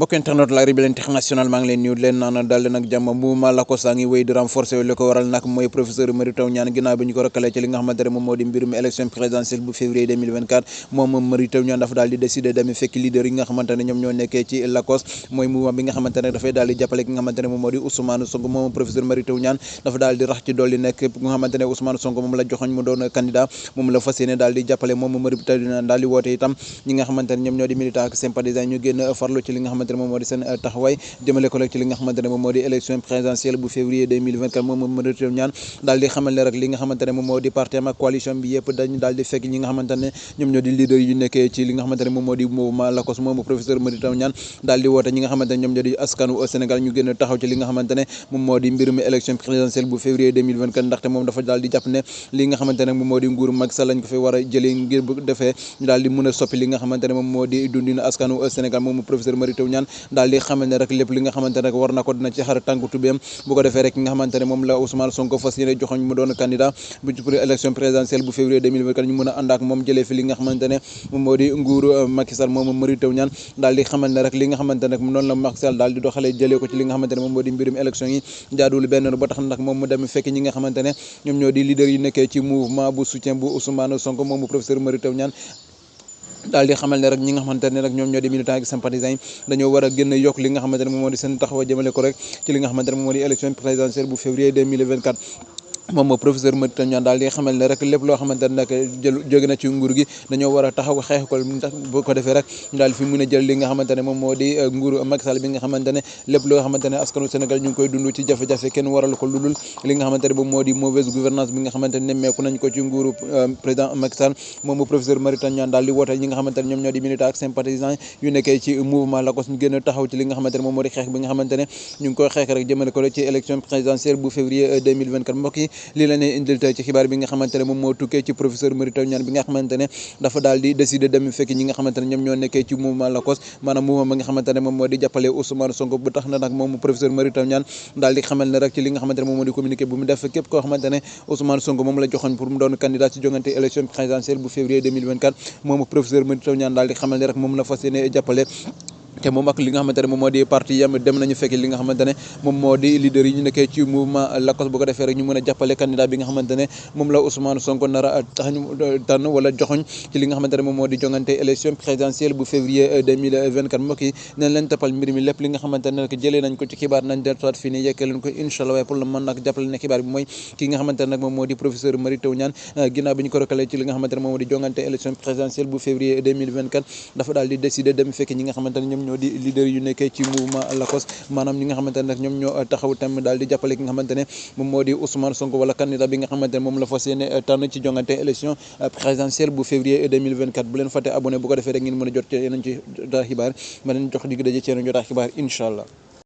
mbokk internet la Arabie International maa ngi leen nuyu leen naan daal leen ak jàmm mouvement Lacoste ngi wéy di renforcer li ko waral nag mooy professeur Mary Teuw Niane ginnaaw bi ñu ko rakkalee ci li nga xamante ne moom moo di mbirum élection présidentielle bu février 2024 moom Mary Teuw Niane dafa daal di décider dami fekk leader yi nga xamante ne ñoom ñoo nekkee ci Lacoste mooy mouvement bi nga xamante ne dafay daal di jàppale ki nga xamante ne moom moo di Ousmane Sonko moom professeur Mary Teuw Niane dafa daal di rax ci dolli nekk képp nga xamante ne Ousmane Sonko moom la joxoñ mu doon candidat moom la fas yéene daal di jàppale moom Mary Teuw Niane daal di woote itam ñi nga xamante ne ñoom ñoo di militant ak sympathisant ñu génn farlu ci li nga xamante ne moom moo di seen taxawaay jëmale ko rek ci li nga xamante ne moom moo di élection présidentielle bu février 2024 moom Mary Teuw Niane daal di xamal ne rek li nga xamante ne moom moo di parti am ak coalition bi yëpp dañu daal di fekk ñi nga xamante ne ñoom ñoo di leader yu nekkee ci li nga xamante ne moom moo di mouvement Lacoste moom professeur Mary Teuw Niane daal di woote ñi nga xamante ne ñoom ñoo di askanu Sénégal ñu gën a taxaw ci li nga xamante ne moom moo di mbirum élection présidentielle bu février 2024 ndaxte moom dafa daal di jàpp ne li nga xamante ne moom moo di nguuru Macky Sall lañ ko fi war a jëlee ngir bu defee ñu daal di mën a soppi li nga xamante ne moom moo di dundinu askanu Sénégal moom professeur Mary Teuw Niane daal di xamal ne rek lépp li nga xamante ne war na ko dina ci xar tànku tubéem bu ko defee rek nga xamante ne moom la Ousmane Sonko fas yéene joxoñ mu doon candidat bu pour élection présidentielle bu février 2024 ñu mën a ànd ak moom jëlee fi li nga xamante ne moom moo di nguuru Macky Sall moom Mary Teuw Niane daal di xamal ne rek li nga xamante ne noonu la Macky Sall daal di doxalee jëlee ko ci li nga xamante ne moom moo di mbirum élection yi jaaduwul benn ba tax nag moom mu dem fekk ñi nga xamante ne ñoom ñoo di leader yi nekkee ci mouvement bu soutien bu Ousmane Sonko moom professeur Mary Teuw Niane daal di xamal ne rek ñi nga xamante ne rek ñoom ñoo di militant ak sympathisants yi dañoo war a gën a yokk li nga xamante ne moom moo di seen taxawaay jëmale ko rek ci li nga xamante ne moom moo di élection présidentielle bu février 2024 moom professeur Mary Teuw Niane daal di xamal ne rek lépp loo xamante ne nag jóge na ci nguur gi dañoo war a taxaw xeex ko ndax bu ko defee rek ñu daal fi mën a jël li nga xamante ne moom moo di nguuru Macky Sall bi nga xamante ne lépp loo xamante ne askanu Sénégal ñu ngi koy dund ci jafe-jafe kenn waral ko ludul li nga xamante ne moom moo di mauvaise gouvernance bi nga xamante ne nemmeeku nañ ko ci nguuru président Macky Sall moom professeur Mary Teuw Niane daal di woote ñi nga xamante ne ñoom ñoo di militant ak sympathisant yu nekkee ci mouvement Lacoste ñu gën a taxaw ci li nga xamante ne moom moo di xeex bi nga xamante ne ñu ngi koy xeex rek jëmale ko ci élection présidentielle bu février 2024 mbokk yi lii la ne indil tey ci xibaar bi nga xamante ne moom moo tukkee ci professeur Mary Teuw Niane bi nga xamante ne dafa daal di décider dem fekk ñi nga xamante ne ñoom ñoo nekkee ci mouvement Lacoste maanaam mouvement bi nga xamante ne moom moo di jàppale Ousmane Sonko bu tax na nag moom professeur Mary Teuw Niane daal di xamal ne rek ci li nga xamante ne moom moo di communiqué bu mu def képp koo xamante ne Ousmane Sonko moom la joxoon pour mu doon candidat ci jongante élection présidentielle bu février 2024 moom professeur Mary Teuw Niane daal di xamal ne rek moom la fas yéene jàppale te moom ak li nga xamante ne moom moo di parti yam dem nañu fekk li nga xamante ne moom moo di leader yi ñu nekkee ci mouvement Lacoste bu ko defee rek ñu mën a jàppale candidat bi nga xamante ne moom la Ousmane Sonko nar a tax ñu tànn wala joxoñ ci li nga xamante ne moom moo di jongante élection présidentielle bu février 2024 mbokk yi nañ leen toppal mbir mi lépp li nga xamante ne rek jëlee nañ ko ci xibaar nañ delluwaat fii nii yekkee leen ko incha allah waaye pour le moment nag jàppale ne xibaar bi mooy ki nga xamante ne nag moom moo di professeur Mary Teuw Niane ginnaaw bi ñu ko rokkalee ci li nga xamante ne moom moo di jongante élection présidentielle bu février 2024 dafa daal di décider dem fekk ñi nga xamante ne ñoom ñoo di leader yu nekkee ci mouvement Lacoste maanaam ñi nga xamante ne nag ñoom ñoo taxaw tam daal di jàppale ki nga xamante ne moom moo di Ousmane Sonko wala candidat bi nga xamante ne moom la fas yéene tànn ci jongante élection présidentielle bu février 2024 bu leen fàtte abonné bu ko defee rek ngeen mën a jot ci yeneen ci jotaay xibaar ma leen jox digg daje ci yeneen jotaay xibaar incha allah